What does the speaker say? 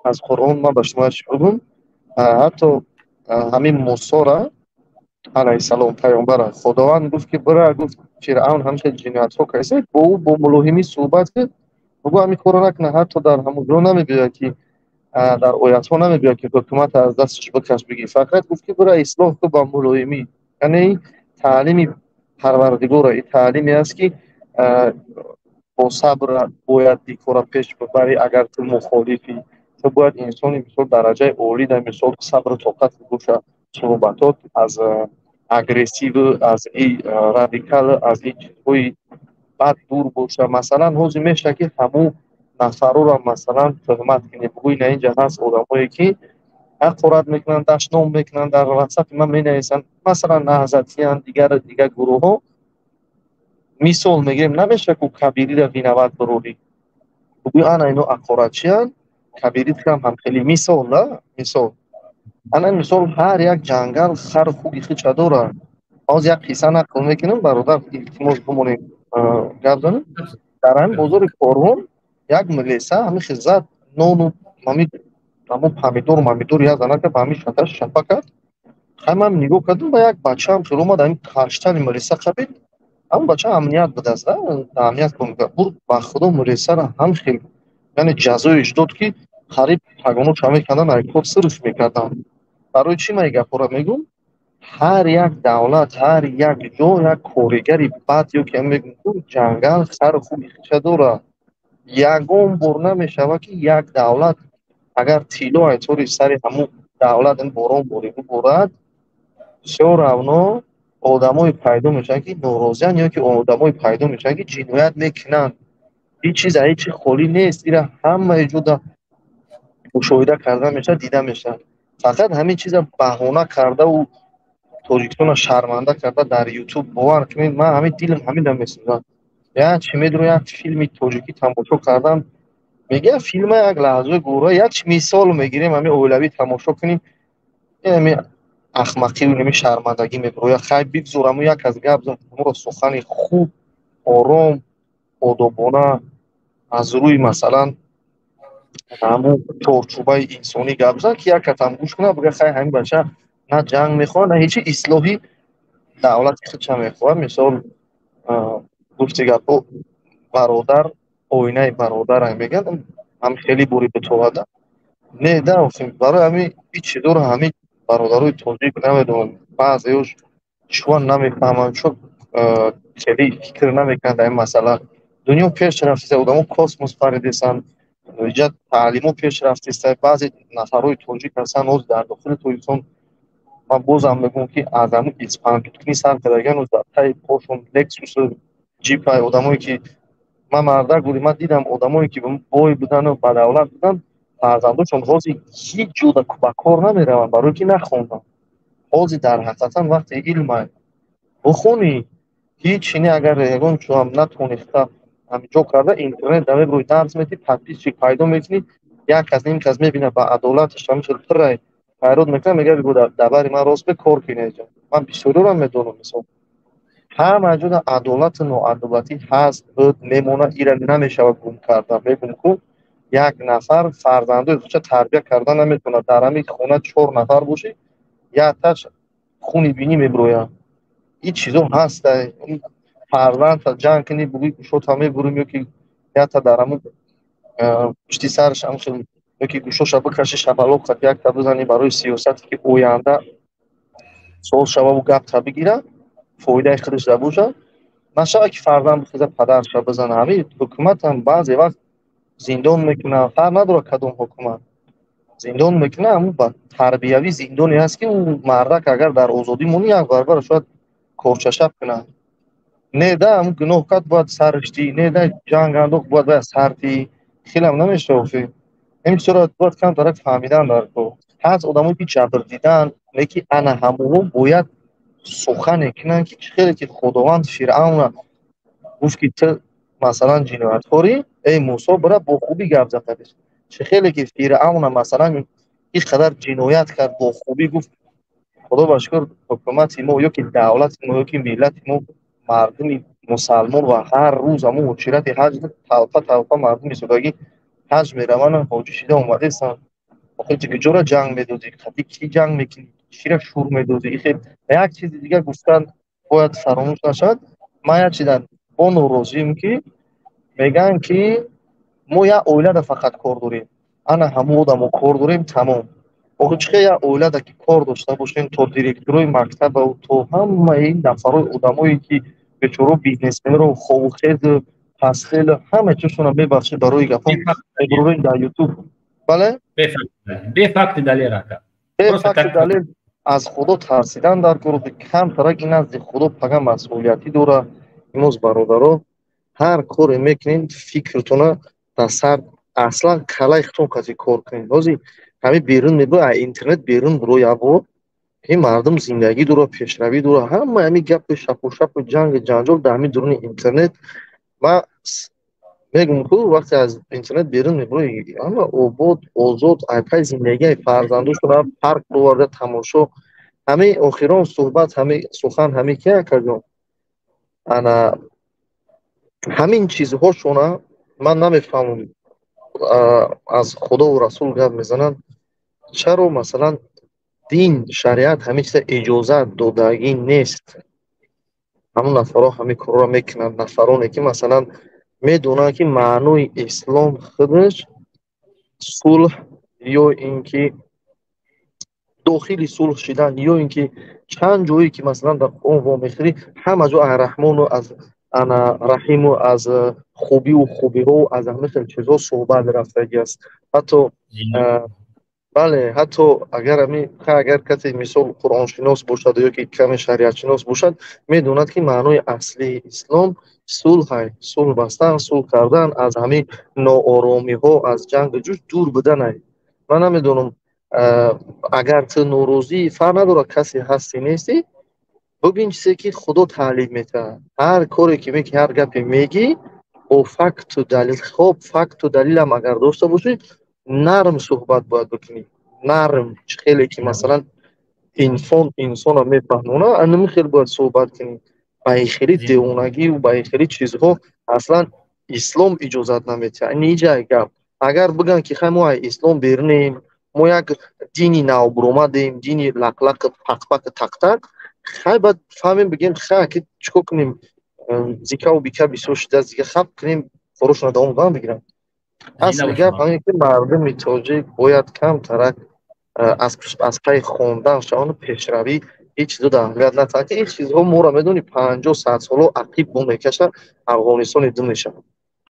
Аз Қуръон ман ба шумо чӣ бигӯм? Ҳатто ҳамин Мусора алайҳиссалом паёмбара Худованд гуфт ки бира, гуфт Фиръавн ҳамча ҷиноятҳо кардааст, бо ӯ бо мулоҳимӣ суҳбат кард, бигӯ ҳамин корро накунад. Ҳатто дар ҳамон ҷо намегӯяд ки дар оятҳо намегӯяд ки ҳукумат аз дасташ бикаш бигир, фақат гуфт ки бира ислоҳ кун ба мулоҳимӣ. Яъне таълими Парвардигора ин таълиме аст ки бо сабр бояд ин корро пеш бибарӣ. Агар ту мухолифӣ, ту бояд инсони мисол дараҷаи олӣ дар мисол сабру тоқат боша, суҳбатот аз агрессив, аз и радикал, аз и чизҳои бад дур боша. Масалан, ҳозир мешавад ки ҳамун нафарора масалан туҳмат кунӣ, бигӯӣ на инҷа ҳаст одамое ки ҳақорат мекунанд, дашном мекунанд, дар ватсапи ман менависанд, масалан наҳзатиянд, дигар дигар гурӯҳҳо. Мисол мегирем, намешавад ку Кабириро виноват бирорӣ, бигӯӣ ана ино ҳақоратчиянд, Кабири ҳам ҳамхели мисол, на мисол. Ана мисол ҳар як ҷангал хару хуги хича дорад. Ҳозир як қисса нақл мекунам, бародар, илтимос бимонем, гап занем. Дар ҳамин бозори Корвон як милиса ҳамин хел зад нону ҳамин ҳамон помидору мамидор як занака ба ҳамин шаташ шапа кард. Хай ман нигоҳ кардам, ба як бачаам хел омад, ҳамин каштани милиса қабид. Ҳамон бача амният будааст, амният кор мекард. Бурд ба худо милисаро ҳам хел, яъне ҷазоиш дод ки қариб пагоно ча мекардан, айкор сирф мекарданд. Барои чӣ ман ин гапҳоро мегӯм? Ҳар як давлат, ҳар як ҷо як коригари бад ё ки мегӯм ҷангал сару хуби хича дорад. Ягон бор намешавад ки як давлат агар тилло айтори сари ҳамун давлат борон борӣ биборад, всё равно одамое пайдо мешаванд ки норозианд ё ки одамое пайдо мешаванд ки ҷиноят мекунанд. Ҳеҷ чиз аз ҳеҷ чи холӣ нест, ира ҳамаи ҷода мушоҳида карда мешавад, дида мешавад. Фақат ҳамин чиза баҳона кардаву Тоҷикистонро шарманда карда дар Ютуб, бовар кунед, ман ҳамин дилам ҳаминро месӯзад. Як чи медонам, як филми тоҷикӣ тамошо кардам, мегӯям филма як лаҳзаи гӯра, як чи мисол мегирем, ҳамин оилавӣ тамошо кунем, ҳамин ахмақиву ҳамин шармандагӣ мебарояд. Хай бигзор ҳамун як аз гап зад, ҳамонро сухани хуб, ором, одобона, аз рӯи масалан ҳамун чорчӯбаи инсонӣ гап зад ки як касам гӯш кунад, бигӯяд хай ҳамин бача на ҷанг мехоҳад, на ҳеҷи, ислоҳи давлати худша мехоҳад. Мисол гуфти гапҳо, бародар оинаи бародарам мегӯянд, ҳам хеле бори битовада не да. Барои ҳамин ин чизоро ҳамин бародарои тоҷик намедонам, баъзеёш чӯ намефаҳманд, чӯ хеле фикр намекунанд дар ин масъала. Дунё пеш рафтиста, одамо космос паридесанд, иҷа таълимо пеш рафтиста. Баъзе нафарҳои тоҷик ҳастанд ҳозир дар дохили Тоҷикистон, ман бозам мегӯям ки аз ҳамун испанпиткунӣ сар кардагиан, дар таи пошон Лексусу Ҷипа одамое ки ман мардак будем, ман дидам одамое ки бой будану ба давлат буданд, фарзандошон ҳозир ҳеҷ ҷода ба кор намераванд, барое ки нахонданд. Ҳозир дар ҳақиқатан вақти илма бухонӣ, ҳеҷ не, агар ягон чӯам натониста ҳаминҷо карда, интернет дар рӯи дарс метӣ, подписчик пайдо мекунӣ, як кас ним кас мебинад ба адолаташ ҳамин пирай файрод мекунад, мегӯяд бигӯ дар бари ман рост бе кор кунед. Ман бисёриро медонам, мисол ҳама ҷода адолату ноадолатӣ ҳаст, буд, мемонад, ира намешавад гум карда. Мегӯм ку як нафар фарзандои худша тарбия карда наметавонад. Дар ҳамин хона чор нафар бошӣ, якташ хуни бинӣ мебирояд. Ин чизо ҳаста. Фарзандта ҷанг кунӣ, бугӯи гӯшота мебурем, ё ки якта дар ҳамун пушти сараш ҳамхел, ё ки гӯшоша бикаши, шабалоқ қат якта бизанӣ барои сиёсате ки оянда суол шававу гапта бигира, фоидаи худаш да бошад, нашавад ки фарзанд бихеза падарша бизана. Ҳамин ҳукуматам баъзе вақт зиндон мекунад, фарқ надорад кадом ҳукумат зиндон мекунад, ҳамун ба тарбиявӣ зиндоне ҳаст ки ӯ мардак агар дар озодӣ монӣ, як баробар шояд корчашаб кунад. Не да, ҳамун гуноҳ кард, бояд сараш дӣ, не да, ҷанг андохт, бояд сар дӣ. Хелам намешавад. Ин чизоро бояд камтарак фаҳмидан дар кор. Ҳаст одамое ки ҷабр диданд, не ки ана ҳамонҳо бояд сухане кунанд ки чӣ хеле ки Худованд Фиръавна гуфт ки ту масалан ҷинояткорӣ, эй Мусо, бира бо хубӣ гап зад. Чӣ хеле ки Фиръавна масалан ин қадар ҷиноят кард, бо хубӣ гуфт. Худо ба шукр, ҳукумати мо ё ки давлати мо ё ки миллати мо, мардуми мусалмон ва ҳар рӯз ҳамон очирати ҳаҷ талфа талфа мардуми содагӣ ҳаҷ мераванд, ҳоҷӣ шида омадаистанд. Охир ту куҷора ҷанг медодӣ, қати кӣ ҷанг мекунӣ, чира шур медодӣ? Як чизи дигар гуфтан бояд фаромӯш нашавад. Ман як чиза бо норозием, ки мегӯянд, ки мо як оилада фақат кор дорем, ана ҳамон одамо кор дорем, тамом. Охир чӣ хел як оилада ки кор дошта бошем, то директорои мактабау то ҳамаи нафарои одамое ки бечоро бизнесменро ховухезу пастелу ҳама чизшона, мебахшед барои гапҳо, мебурорем дар Ютуб, бале. Бе факту далел, ака. Бе факту далел. Аз Худо тарсидан дар кор, камтарак ин назди Худо пага масъулиятӣ дора. Имрӯз, бародаро, ҳар коре мекунед, фикртона дар сар, аслан калаи худтон касе кор кунед. Ҳозир ҳамин берун мебо, интернет берун буро, якбор ин мардум зиндагӣ дора, пешравӣ дора. Ҳама ҳамин гапи шапу-шапу, ҷанги ҷанҷол дар ҳамин дуруни интернет. Ман мегӯм, ку вақте аз интернет берун мебурои, ҳама обод, озод, айпай зиндагии фарзандошона парк боварда, тамошо. Ҳамин охирон суҳбат, ҳамин сухан, ҳамин ки, акаҷон, ана ҳамин чизҳошона ман намефаҳмам. Аз Худову Расул гап мезананд, чаро, масалан, дин, шариат ҳамин чиза иҷозат додагӣ нест? Ҳамон нафарҳо ҳамин корро мекунанд, нафароне ки, масалан, медонанд, ки маънои ислом худаш сулҳ ё ин ки дохили сулҳ шидан, ё ин ки чанд ҷое ки, масалан, дар Қуръон вомехӯрӣ, ҳама ҷо Арраҳмону аз ана Раҳиму аз хубиву хубиҳо, аз ҳама хел чизҳо суҳбат рафтагӣ аст. Ҳатто, бале, ҳатто агар агар касе, мисол, қуръоншинос бошад ё ки каме шариатшинос бошад, медонад, ки маънои аслии ислом сулҳ, сулҳ бастан, сулҳ кардан, аз ҳамин нооромиҳо, аз ҷангу ҷӯш дур буданай. Ман намедонам, агар ту норозӣ, фарқ надорад касе ҳастӣ, нестӣ, бубин чизе ки Худо таълим метаҳад. Ҳар коре ки мекунӣ, ҳар гапе мегӣ, бо факту далил. Хоб, факту далилам агар дошта бошӣ, нарм суҳбат бояд бикунӣ, нарм. Чӣ хеле ки, масалан, инсон инсонро мефаҳмона, анами хел бояд суҳбат кунӣ. Ба ин хели девонагиву ба ин хели чизҳо аслан ислом иҷозат наметиҳад. Ниҷай гап, агар бигӯянд, ки хай, мо аз ислом берунем, мо як дини навбуромадем, дини лақлақи пақпақи тақтақ, хай, баъд фаҳмем, бигем, хай, ки чӣ кор кунем, зикаву бика бисёр шудааст, зика хаб кунем, корошонро давом додан бигиранд. Асли гап ҳамин, ки мардуми тоҷик бояд камтарак аз пайи хондан шавану пешравӣ. Ҳеҷ чизо дар аҳамият натаҳанд, ки ин чизҳо моро, медонӣ, 50-100 соло ақиб бо мекашад, Афғонистони ду мешавад.